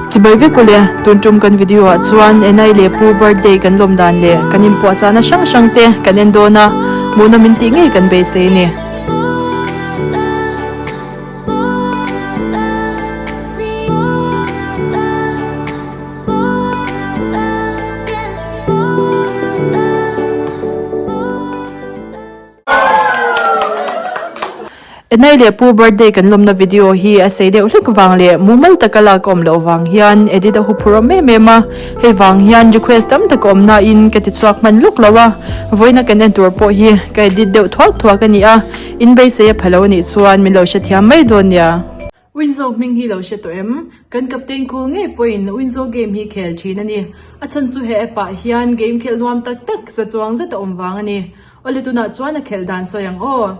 Chibai vek ule, tun tum kan video ah chuan Enai leh Pu birthday kan lawm dan leh kan inpuahchahna hrang hrang te kan en dawn a, hmuhnawm in tih ngei kan beisei a ni. Enai leh Pu birthday kan lawmna video hi a sei deuh hlek vang leh mumal taka lak a awm loh vang hian edit a huphur awm em em a, hei vang hian request tam tak a awm nain ka ti chhuak hman luk lo a, vawiina kan en tur pawh hi ka edit deuh thuak thuak a ni a, in beisei a pha lo anih chuan min lo hrethiam mai dawn nia. Winzo hming hi lo hre tawh em? Kan captain cool ngei pawhin Winzo game hi khel thin a ni. A chhan chu he app ah hian game khelh nuam tak tak za chuang zet a awm vang a ni. Awle tunah chuan a khelh dan sawi ang aw.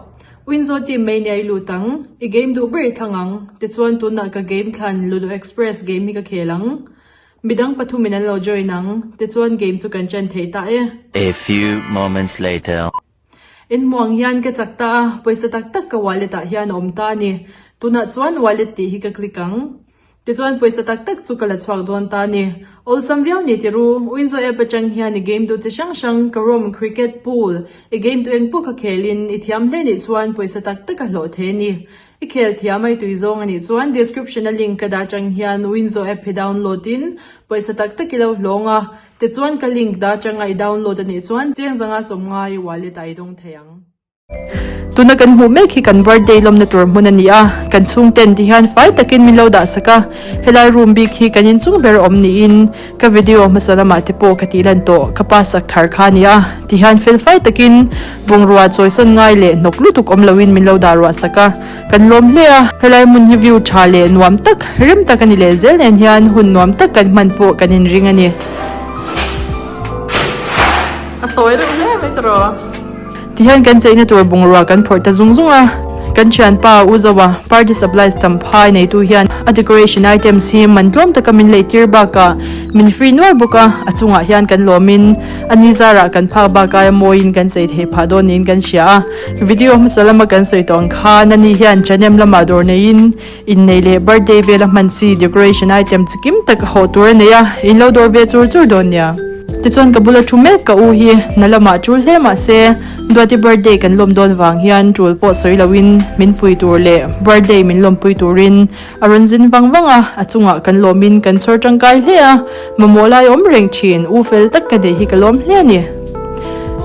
Winzo team mai nia i lut ang, i game duh ber i thlang ang, tichuan tunah ka game thlan Ludo Express game hi ka khel ang. Midang pathumin an lo join ang, tichuan game chu kan ṭan thei ta e. A few moments later. Inhmuang hian ka chak ta a, pawisa tak tak ka wallet ah hian a awm ta a ni. Tunah chuan wallet tih hi ka click ang. Tichuan pawisa tak tak chu ka la chhuak dawn ta a ni. Awlsam viau ni ti ru, Winzo app atang hian i game duh chi hrang hrang, carrom, cricket, pool, i game duh eng pawh kha khelin i thiam hle nih chuan pawisa tak tak a hlawh thei a ni. I khel thiam a i tui zawng a nih chuan description a link ka dah atang hian Winzo app hi download in pawisa tak tak i lo hlawng a. Tichuan ka link dah atanga i download a nih chuan cheng zanga sawmnga i wallet ah i dawng thei ang. Tuna kan hmuh mek hi kan birthday lawmna tur hmun a ni a, kan chhungten ti hian fai takin min lo dah sak a, helai room bik hi kan inchung ber a awm niin ka video hmasa lamah te pawh ka tih lan tawh ka pa sak thar kha a ni a, ti hian fel fai takin bungrua chawisawn ngai leh hnawk lutuk awm loin min lo dah ruah sak a. Kan lawm hle a, helai hmun hi view tha leh nuam tak, rem tak a ni leh zel nen hian hun nuam tak kan hman pawh kan inring a ni. A tawi reuh hle mai tawh. Tihian kan cheina tur bungrua kan phawrh ta zung zung a, kan thianpa U Zoa party supplies champhai neitu hian a decoration items hi man tlawm taka min lei tir bakah min free nual bawk a, a chungah hian kan lawmin a ni zarah kan phak bak aia mawiin kan chei theih phah dawn niin kan hria a. Video hmasa lama kan sawi tawh ang khan ani hian Chanem lamah dawr neiin inneih leh birthday vela hman chi decoration item chi kim tak a hawh tur a nei a, in lo dawr ve chur chur dawn nia. Tichuan ka bula thu mek ka u hi na lamah tul hle mah se Duati birthday kan lawm dawn vang hian tul pawh sawi loin min pui tur leh birthday min lawmpui turin A rawn zin vang vang a, a chungah kan lawmin kan chhawr tangkai hle a, mamawh lai awm reng thin, u fel tak ka nei hi ka lawm hle a ni.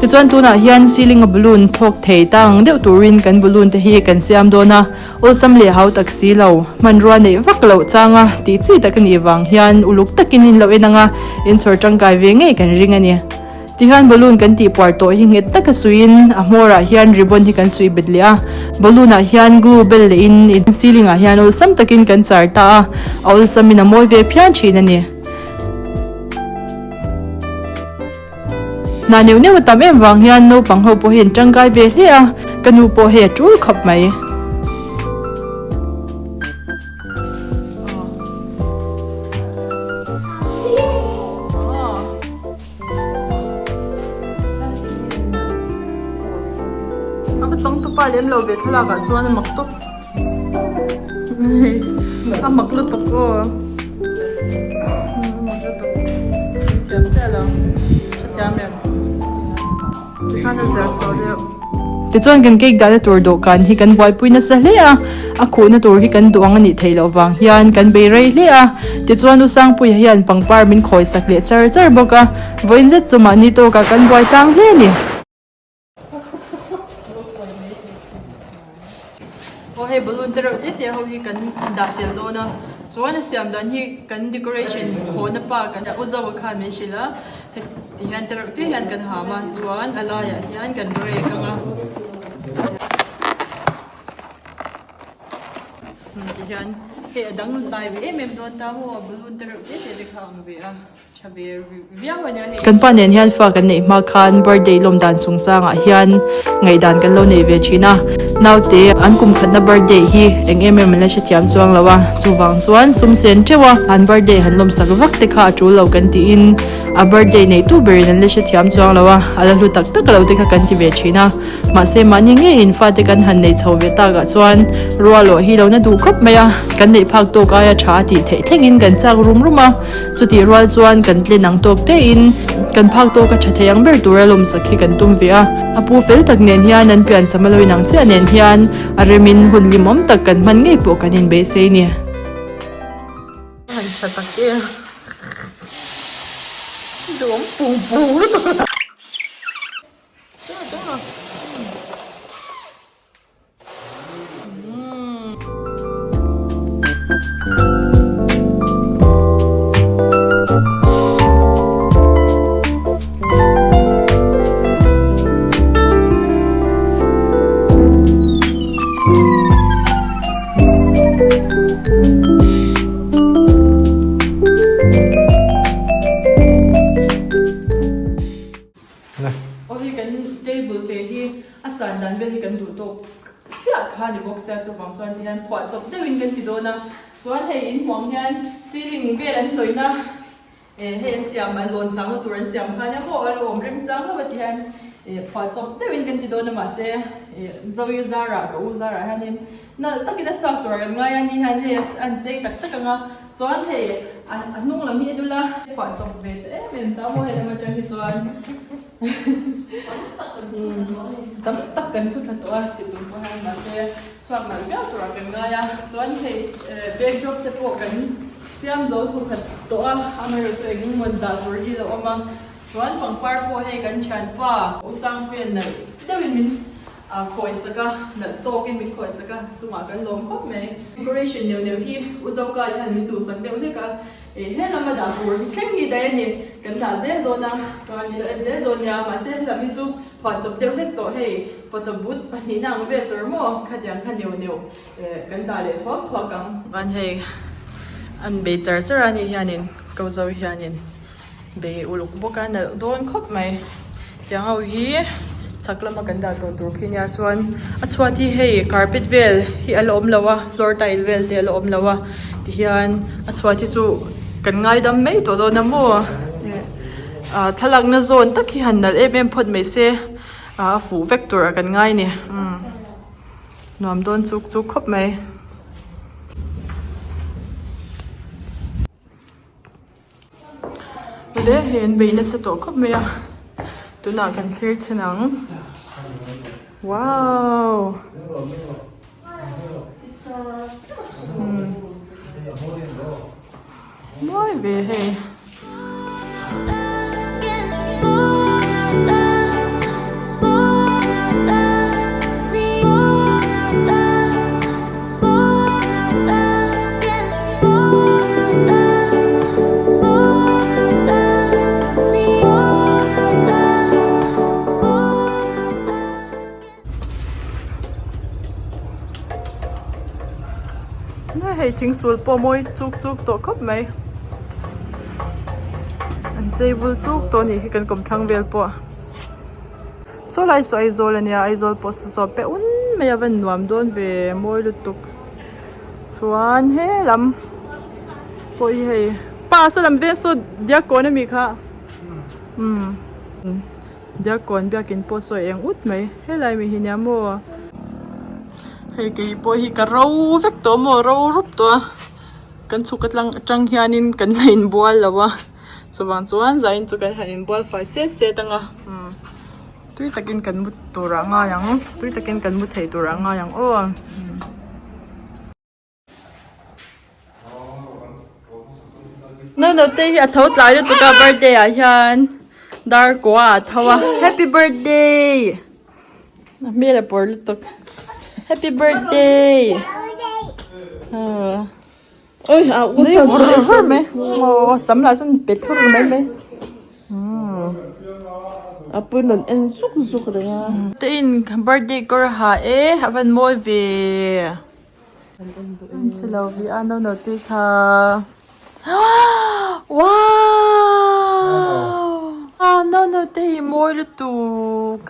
Tichuan tunah hian ceiling a balloon thlawk thei ta ang deuh turin kan balloon te hi kan siam dawn a, awlsam leh hau tak si lo, hmanrua neih vak loh changa tih chi tak a nih vang hian uluk takin in lo en ang a, in chhawr tangkai ve ngei kan ring a ni. Tihian balloon kan tih puar tawh hi nghet taka suiin a hmawrah hian ribbon hi kan suih bet leh a, balloon ah hian glue bel lehin in ceiling ah hian awlsam takin kan char ta a, a awlsamin a mawi ve phian thin a ni. Hna neuh neuh a tam em vang hian naupang ho pawh hi an tangkai ve hle a, ka nu pawh hei a tul khawp mai. A va chang tupa lem lo ve thlalak ah chuan a mak tawp a mak lutuk aw a mak lutuk sawi thiam chiah lo hrethiam em tikhan a ziah chhuah deuh. Tichuan kan cake dahna tur dawhkan hi kan buaipui nasa hle a, a khuhna tur hi kan duh ang a nih theih loh vang hian kan bei rei hle a. Tichuan U Sangpuia hian pangpar min khawi sak leh char char bawk a, vawiin zet chu mahni tawkah kan buai tlang hle a ni. Aw hei balloon te reuh te te ho hi kan dah tel dawn a, chuan a siam dan hi kan decoration hawhna pa kan U Zoa khan min hrilh a. Heti hian te reuh te hian kan ham a chuan a laiah hian kan rek ang a ti hian hei a dang dai ve em em dawn ta maw balloon te reuh te te te kha a ang ve a tha ve viau a nia hei. Kan pa nen hian fa kan neih hma khan birthday lawm dan chungchangah hian ngaihdan kan lo nei ve thin a, naute an kum khatna birthday hi eng em em an la hrethiam chuang lo a, chuvang chuan sum sen teuh a an birthday han lawmsak vak te kha a tul lo kan tiin. A birthday neihtu berin an la hrethiam chuang lo a, a la hlu tak tak lo te kha kan ti ve thin a. Mahse mahni ngeiin fate kan han nei chho ve takah chuan rualawh hi lo na duh khawp mai a, kan neih phak tawk aia tha a tih theih thlengin kan chak rum rum a, chutih rual chuan kan tlen ang tawk tein kan phak tawka tha thei ang ber tura lawmsak hi kan tum ve a. A pu fel tak nen hian an piancham a lo inang chiah nen hian a remin hun hlimawm tak kan hman ngei pawh kan inbeisei ni. Han tha tak em duhawm pung pung lutuk a. Aw hei kan table te hi a san dan vel hi kan duh tawk chiah kha a ni bawk sia chuvang chuan ti hian phuah chawp deuhin kan ti dawn a chuan hei inhmuang hian ceiling vel an hlawihna eh hei an siam an lawn sangna tur an siam kha ania maw a lo awm remchang hlauh a ti hian eh phuah chawp deuhin kan ti dawn a mahse eh Zoe zarah ka u zarah hianin nalh takin a chhuak tur ah kan ngai a ni hian hei an chei tak tak ang a. Chuan hei a hnung lam hi en ula. Phuah chawp ve ta em em ta maw helam atang hi chuan tam tak kan chhut thla tawh a ti chung pawh hian mahse chhuak nalh viau turah kan ngai a chuan hei backdrop te pawh kan siam zo thu khat tawh a amaherawhchu eng eng maw dah tur hi a lo awm a chuan pangpar pawh hei kan thianpa Usangpuia nalh deuhin min A khawi sak a, nalh tawkin min khawi sak a, chungah kan lawm khawp mai. Decoration neuh neuh hi U Zoka hian min duhsak deuh hlek a, eh he lama dah tur hi thleng hi daih a ni, kan dah zel dawn a, chuan min lo en zel dawn nia, mahse he lam hi chu phuah chawp deuh hlek tawh hei photo booth pahnihna ang vel tur maw khatiang kha neuh neuh eh kan dah leh thuak thuak ang. Chuan hei an bei char char a ni hianin Ko Zo hianin. Bei uluk bawk a nalh dawn khawp mai tiang ho hi chhak lama kan dah tawh tur khi nia chuan a chhuat hi hei carpet vel hi a la awm lo a floor tile vel te a la awm lo a tihian a chhuat hi chu kan ngaidam mai tawh dawn a maw ah thlalakna zawn tak hi han nalh em em phawt mai se ah a fuh vek tur ah kan ngai a ni umm nuam dawn chuk chuk khawp mai. Hle hei an bei nasa tawh khawp mai a tunah kan thlir chhin ang wow umm mawi ve hei. Hei thing sul pawh mawi chuk chuk tawh khawp mai an chei bul chuk tawh a nih hi kan kawmthlang vel pawh. Saw lai saw Aizawl ania Aizawl pawh saw saw pe un mai a va nuam dawn ve mawi lutuk chuan he lam pawh hi hei pa saw lam veng saw Diakkawn ami kha umm Diakkawn biakin pawh saw eng ut mai helai mi hi nia maw hei kei pawh hi ka ro vek tawh maw ro rup tawh a kan chhuk atang atang hianin kan la inbual lo a. Chuvang chuan zain chu kan han inbual fai set set ang a umm tui takin kan mu tur ah ngai ang tui takin kan mu thei tur ah ngai ang aw. Naute hi a tho tlai lutuk a birthday ah hian dar kua a tho a happy birthday a hmel a pawr lutuk happy birthday aw. Oi a u chuan vur vur mai aw sam lah chuan pe thur mai mai a pui rawn en zuk zuk reng a. Te in birthday kawr a ha e a van mawi ve an che lo vi a no no te kha wow no no te hi mawi lutuk.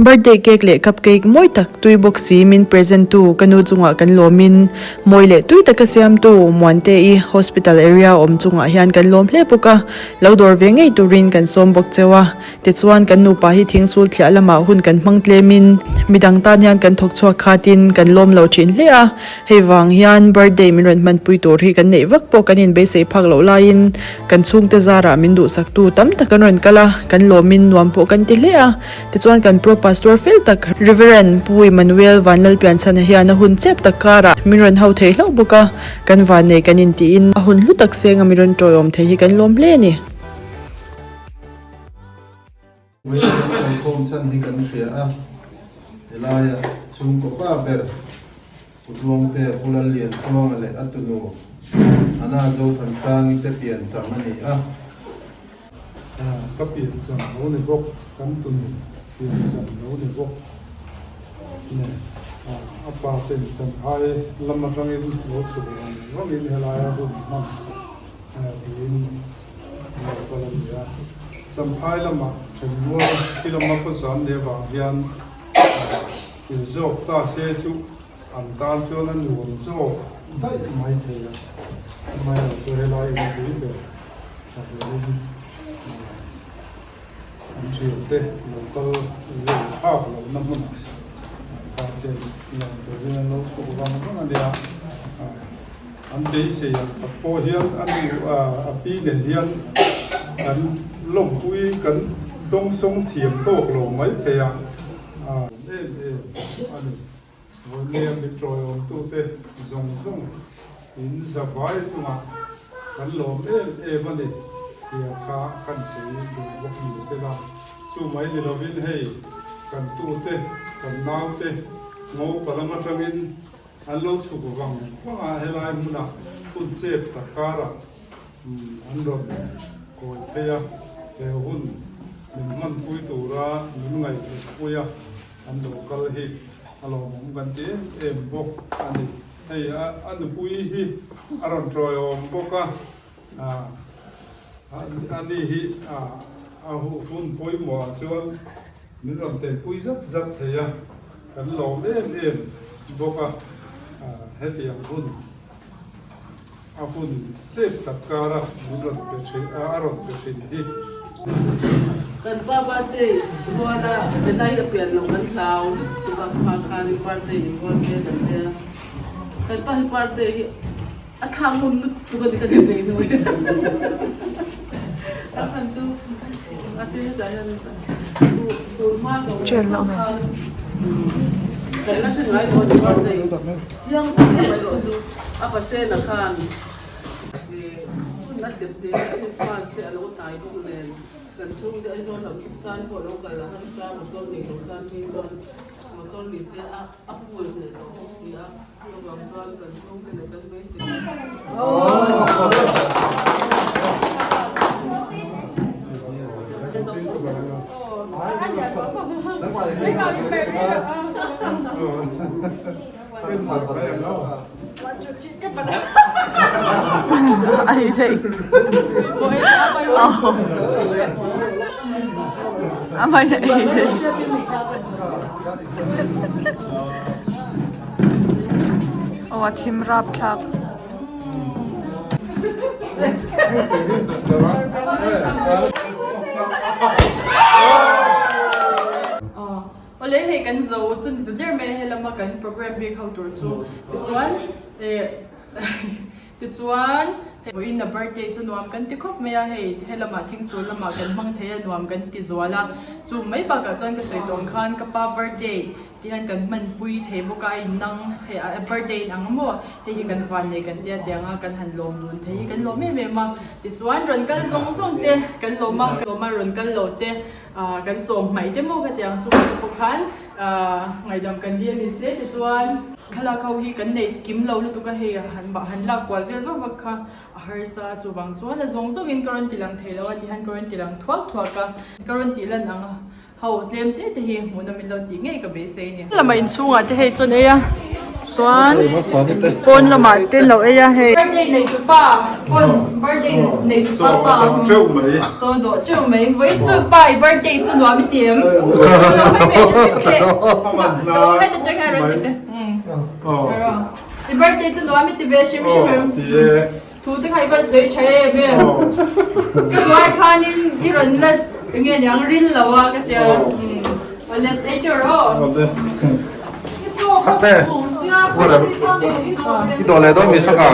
Birthday cake leh cup cake mawi tak tui bawk si min present tu ka nu chungah kan lawmin mawi leh tui taka siamtu Muante-i hospital area awm chungah hian kan lawm hle bawk a, lo dawr ve ngei turin kan sawm bawk cheu a. Tichuan kan nupa hi thingsul thliah lamah hun kan hmang tlemin midang tan hian kan thawk chhuak khatin kan lawm lo thin hle a, hei vang hian birthday min rawn hmanpui tur hi kan neih vak pawh kan inbeisei phak loh laiin kan chhungte zarah min duhsaktu tam tak an rawn kal a, kan lawmin nuam pawh kan ti hle a. Tichuan kan Pro Pastor fel tak Rev. Pu Emmanuel Vanlalpianchhana hian a hun chep tak karah min rawn hau thei hlauh bawk a, kan vannei kan intiin a hun hlu tak senga min rawn tawiawm thei hi kan lawm hle a ni. Vawiin kan khawm chhan hi kan hria a, helaia chhungkaw pa ber Pu Tluangte, Pu Lalliantluanga leh a tunu Anna Zothansangi te piancham a ni a. Ka piancham lo ni bawk, kan tunu piancham lo ni bawk nen a pa ten Champhai lam atangin lo chhuk vang vangin helaia hun hman tiin lo kal a ni a. Champhai lamah thenrual khi lama khawsam leh avang hian in zawk ta se chu an tan chuan a nuam zawk daih mai thei a, amaherawh chu helai in pui ber a hmuhin an thiante lo kal vel phak lohna hmunah pa ten nuam turin an lo chhuk vang vang a nia. An beisei ang tak pawh hian a nu a pi nen hian kan lawmpui kan dawngsawng thiam tawk lo mai thei a, a em em a ni. Vawinia min tawiawmtute zawng zawng in zavai chungah kan lawm em em a ni tia kha kan sawi duh bawk ni sela. Chu mai ni lovin hei kan tute kan naute ngopa lam atangin An lo chhuk vang vang a, helai hmunah hun chep tak karah an rawn kawi phei a, he hun min hmanpui tura min ngaihtuahpui a an lo kal hi a lawmawm kan ti em em bawk a ni. Hei a nupui hi a rawn tawiawm bawk a, ani hi a hun pawimawhah chuan Min rawn telpui zat zat thei a, kan lawm em em bawk a, hetiang hun a hun chep tak kara min rawn pe thin a rawn pe thin hi. Kan pa birthday ruala Benai a pian loh kan hlau lutuk a, kha khanin birthday in rual se kan tia, kan pa hi birthday hi a thlak ngun lutuk a ni ka ti nei hnu hi a chhan chu a te hetah hian Aw a thim rap thlak. Awle hei kan zo chu ni ta der mai a helama kan program bik ho tur chu tichuan eh tichuan hei vawiin a birthday chu nuam kan ti khawp mai a hei helamah thingsul lamah kan hmang thei a nuam kan ti zual a chu mai bakah chuan ka sawi tawh ang khan ka pa birthday Tihian kan hmanpui thei bawk a, a innang hei a birthday in ang maw hei hi kan van nei kan tia tiang a kan han lawm dun thei hi kan lawm em em a tichuan rawn kal zawng zawng te kan lawm a kan lawm a rawn kal lo te ah kan sawm hmaih te maw khatiang chungah te pawh khan ah ngaihdam kan dil ni se tichuan thlalak ho hi kan nei kim lo lutuk a hei han han lak kual vel vak vak kha a harsa chuvang chuan a zawng zawng in ka rawn ti lang thei lo a tihian ka rawn ti lang thuak thuak a ka rawn tih lan ang a. Ho tlem te te hi hmuhnawm in lo tih ngei ka beisei a ni. Lama inchhungah te hei chuan ei a. Chuan pawn lamah te an lo ei a hei. Birthday nei tu pa pawn birthday nei tu pa pa chaw dawh teuh mai vawi chu pa i birthday chu nuam i ti em? I birthday chu nuam i ti ve hrim hrim em? Thu te kha i van sawi tha em em? Ka duai khanin i rawn la enge niang ril lo a ka tia. Awle ei teuh rawh. Sak te Uarem i dawh leh dawn mi sak a.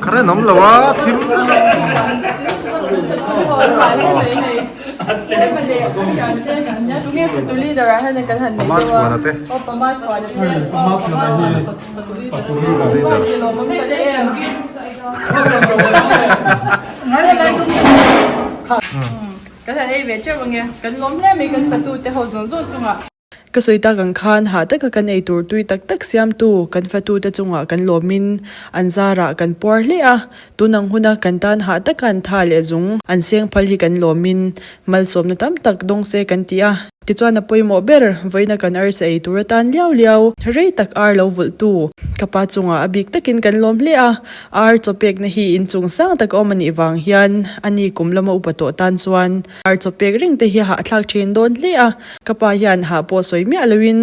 Current awm lo a thim Pama chhuana te Kan han ei ve teuh ange kan lawm hle mai kan fatu te ho zawng zawng chungah. Ka sawi tak ang khan hah taka kan ei tur tui tak tak siamtu kan fatute chungah kan lawmin an zarah kan puar hle a, tun ang huna kan tan hah taka an tha leh zung an seng phal hi kan lawmin malsawmna tam tak dawng se kan ti a. Tichuan a pawimawh ber, vawiina kan arsa ei tur atan liau liau rei tak ar lo vulhtu ka pa chungah a bik takin kan lawm hle a, ar chawpekna hi inchung sang tak a awm a nih vang hian a ni kum lama upa tawh tan chuan ar chawpek reng te hi a hahthlak thin dawn hle a. Ka pa hian hah pawh sawi miah loin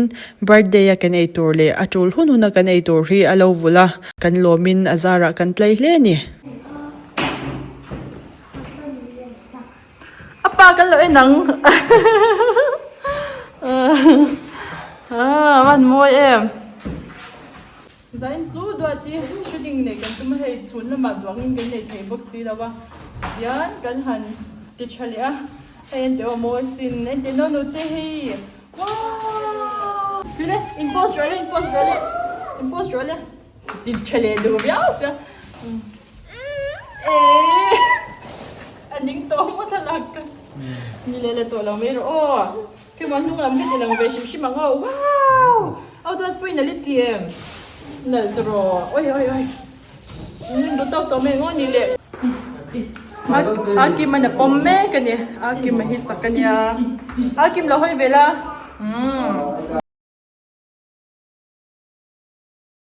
birthday a kan ei tur leh a tul hun hun a kan ei tur hi a lo vulh a, kan lawmin a zarah kan tlai hle a ni. A pa kan lo en ang a van mawi em. Zain chu duati shooting nei kan tum a hei chhun lamah duangin kan nei thei bawk si lo a tihian kan han ti tha leh a hei an tih aw mawi sin engtin no nute hei wow le in post rawh le in post rawh le in post rawh le ti tha leh duh viau sia eh a ning tawh maw thlalak ka ni leh la tawh lo mai rawh aw. Keimah hnung lam ka ti lang ve hrim hrim ang aw. Wow! Au duatpui nalh i ti em? Nalh tawh oi oi oi. Min duh tawk tawh mai ngaw ni le. Akim an a pawm mek a ni. Akim a hi chak a nia. Akim lo hawi ve la. Umm.